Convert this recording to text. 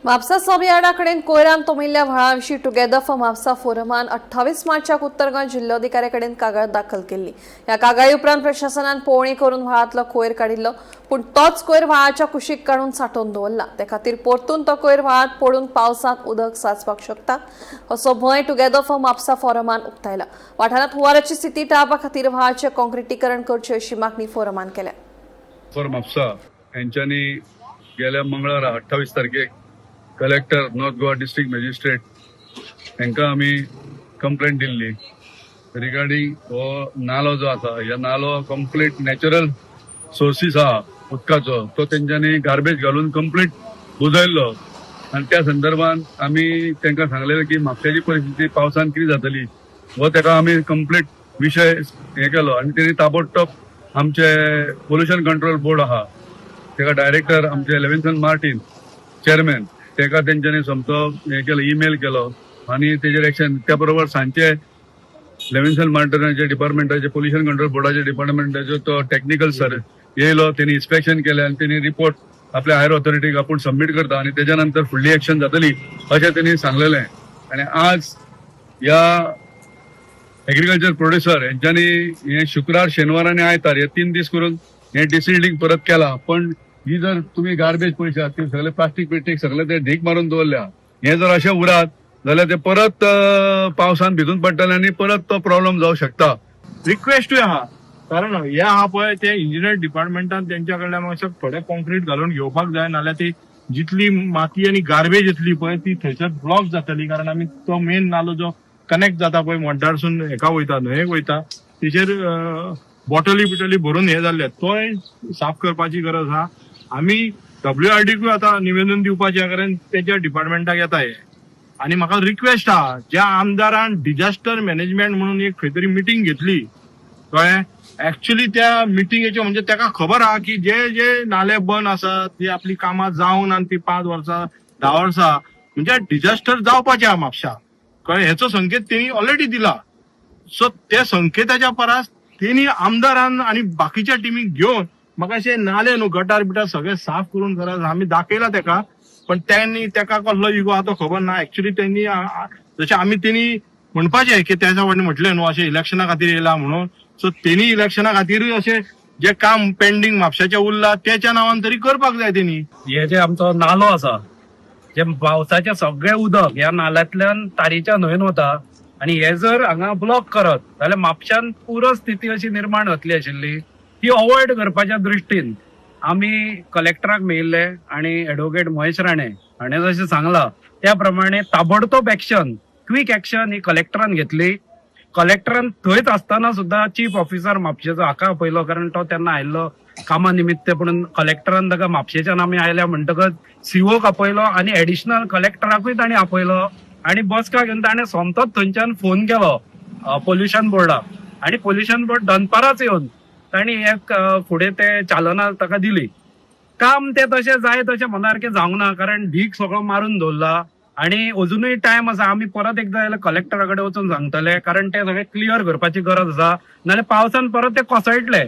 म्हापसा सब यार्डा कडेन कोयरान तुंबिल्ल्या व्हाळा विशीं together for Mapusa फोरमान 28 मार्चाक उत्तर गोंय जिल्लोधिकाऱ्या कडेन कागाळ दाखल केल्ली. ह्या कागाळी उपरांत प्रशासनान पळोवणी करून व्हाळांतलो कोयर काडिल्लो, पूण तोच कोयर व्हाळाच्या कुशीक काडून सांठोवन दवरला. ते खातीर परतून तो कोयर व्हाळांत पडून पावसांत उदक साचपाक शकता असो भंय टुगेदर फॉर म्हापसा फोरमान उक्तायला. वाठारांत हुंवाराची स्थिती टाळपा खातीर व्हाळाचें काँक्रिटीकरण करचें अशी मागणी फोरमान केल्या. फॉर म्हापसा यांच्यानी गेल्या मंगळारा 28 तारखेक collector, North Goa district magistrate हांकां आमी कंप्लेंट दिल्ली रिगार्डींग हो नालो जो आसा. ह्या नालो कंप्लीट नॅचरल सोर्सीस आहा उदकाचो, तो तेंच्यांनी गार्बेज घालून कंप्लीट बुजयल्लो आनी त्या संदर्भात आमी तांकां सांगलेलें की म्हापशाची परिस्थिती पावसान कितें जातली हो ताका आमी कंप्लीट विशय हे केलो आनी तेणी ताबडतोब आमचे पोल्युशन कंट्रोल बोर्ड आहा, ताका डायरेक्टर आमचे लेविन्सन मार्टीन चेअरमॅन, ताका तेंच्यांनी सोमतो हे केलो, ईमेल केलो आनी तेजेर एक्शन. त्या बरोबर सांजचे लेविन्सन मार्टिनाचे डिपार्टमेंटाचे, पोल्युशन कंट्रोल बोर्डाचे डिपार्टमेंटाचो तो टेक्निकल सर येयलो, तेणी इन्स्पेक्शन केलें आनी तेणी रिपोर्ट आपल्या हायर ऑथॉरिटीक आपूण सबमीट करता आनी तेच्या नंतर फुडली एक्शन जातली अशें तेणी सांगलेलें. आनी आज ह्या एग्रीकल्चर प्रोड्युसर हेंच्यांनी हे शुक्रार, शेनवार आनी आयतार हे 3 दीस करून हे डिसिल्डिंग परत केला. पण ही जर तुम्ही गार्बेज पळयशात, ती सगळे प्लास्टीक बिस्टीक सगळे ते ढीक मारून दवरल्या. हे जर अशें उरात जाल्यार ते परत पावसान भिजून पडटले आनी परत तो प्रॉब्लेम जावं शकता. रिक्वेस्टूय आहा, कारण हे आहा पळय, ते इंजिनियर डिपार्टमेंटान तेंच्या कडल्यान मातशें थोडे कॉन्क्रीट घालून घेवपाक जाय, नाल्यार ती जितली माती आनी गार्बेज येतली पळय, ती थंयसर ब्लॉक जातली. कारण आमी तो मेन नालो जो कनेक्ट जाता पळय, मोड्डारसून हेका वयता, न्हंयेक वयता, तेचेर बॉटली बिटली भरून हे जाल्ले, तोय साफ करपाची गरज आहा. आमी डब्ल्यूआरडीकूय आतां निवेदन दिवपाचें, कारण तेच्या डिपार्टमेंटाक येता हे. आनी म्हाका रिक्वेस्ट आहा, ज्या आमदारान डिजास्टर मॅनेजमेंट म्हणून एक खंय तरी मिटींग घेतली, कळ्ळें, ऍक्च्युली त्या मिटिंगेचे म्हणजे ताका खबर आहा की जे जे नाले बंद आसात, ती आपली कामां जावन आनी ती 5 वर्सां, 10 वर्सां म्हणजे डिजास्टर जावपाचें आहा म्हापशा, कळ्ळें. हेचो संकेत तेणी ऑलरेडी दिला. सो त्या संकेताच्या परस तेणी आमदारान आनी बाकीच्या टिमीक घेवन म्हाका अशें नाले न्हू, गटार बिटार सगळे साफ करून गरज. आमी दाखयला तेका, पण त्यांनी तेका कसलो इगो आहा तो खबर ना. ऍक्च्युली त्यांनी जशें आमी तेणी म्हणपाचें की तेच्या फाटल्यान म्हटलें न्हू, अशें इलेक्शना खातीर येयला म्हणून. सो तेणी इलेक्शना खातीरूय अशें जे काम पेंडींग म्हापशाचें उरला, तेच्या नांवान तरी करपाक जाय तेणी. हे जे आमचो नालो आसा, जे पावसाचें सगळें उदक ह्या नाल्यांतल्यान तारीच्या न्हंयेन वता आनी हे जर हांगा ब्लॉक करत जाल्यार म्हापशान पूरस्थिती अशी निर्माण जातली आशिल्ली. ती अवॉयड करपाच्या दृश्टीन आमी कलेक्टराक मेळिल्ले आनी एडवोकेट महेश राणे हाणें जशें सांगलां त्या प्रमाणे ताबडतोब एक्शन, क्वीक एक्शन ही कलेक्टरान घेतली. कलेक्टरान थंयच आसतना सुद्दां चीफ ऑफिसर म्हापशेचो हाका आपयलो, कारण तो तेन्ना आयिल्लो कामा निमित्त. पूण कलेक्टरान ताका म्हापशेच्यान आमी आयल्या म्हणटकच सीओक आपयलो आनी एडिशनल कलेक्टराकूय ताणें आपयलो आनी बसका घेवन ताणें सोमतोच थंयच्यान फोन केलो पोल्युशन बोर्डाक आनी पोल्युशन बोर्ड दनपाराच येवन तांणी एक फुडें ते चालना ताका दिली. काम ते तशें जाय तशें मनासारकें जावंक ना, कारण ढीक सगळो मारून दवरला आनी अजुनूय टायम आसा. आमी परत एकदां जाल्यार कलेक्टरा कडेन वचून सांगतले, कारण ते सगळें क्लियर करपाची गरज आसा, नाल्यार पावसान परत ते कोसळटले.